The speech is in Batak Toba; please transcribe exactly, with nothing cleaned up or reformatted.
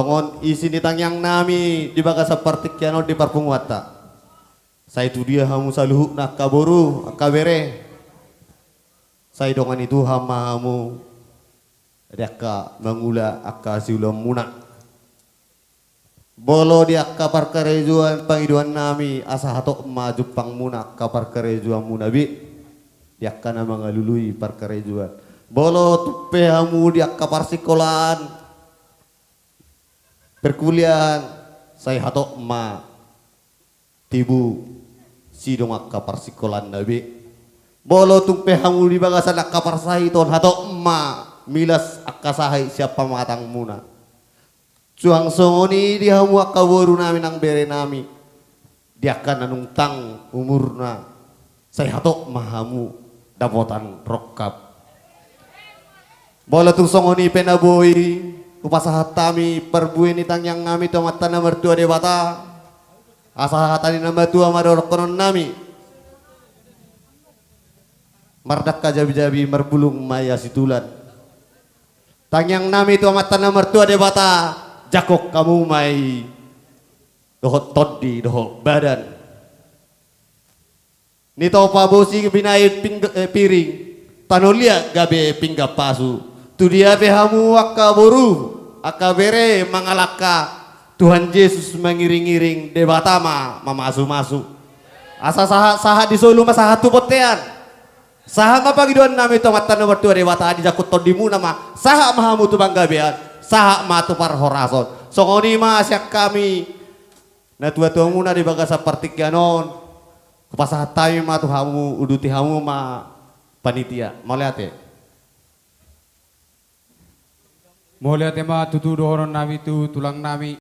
Songon isi ni tangiang nami di bagasan partingkian on di parpunguanta. Sai tudia hamu saluhutna angka boru, angka bere. Sai dongan ni Tuhan ma hamu di angka mangula angka siulaonmuna. Molo di angka parkarejoan pangidoan nami asa hatop ma jumpangmuna angka parkarejoanmuna be. Di angka na mangalului parkarejoan. Molo tung pe hamu di angka parsingkolaan, perkuliahan, sai hatop ma tibu sidung angka parsingkolaanna be. Molo tung pe hamu di bagasan angka parsahiton hatop ma milas angka sahit sian pamatangmuna. Suang songon i di hamu angka boru nami nang bere nami. Di angka na nunga tang umurna. Sai hatop ma hamu dapotan rongkap. Molo tung songon i pe na boi, hupasahat hami parbue ni tangiang nami tu Amanta na martua Debata. Asa hata ni na matua ma dohononhon nami. Mardangka jabijabi marbulung ma ia situlan. Tangiang nami tu Amanta na martua Debata, jangkon hamu ma i dohot tondi dohot badan. Nitopa bosi binahen ping-, eh, piring, tano liat gabe pinggan pasu. Tudia pe hamu angka boru, angka bere mangalangka, Tuhan Jesus mangiringiring, Debata ma mamasumasu. Asa sahat, sahat di solu ma sahat tu bontean. Sahat ma pangidoan nami tu Amanta na martua Debata, dijangkon tondimuna ma, sahat ma hamu tu panggabean, sahat ma tu parhorason. Songon i ma sian hami natuatuamuna di bagasan partingkian on. Hupasahat hami ma tu hamu, uduti hamu ma panitia. Mauliate. Mauliate ma tutu dohonon nami tu tulang nami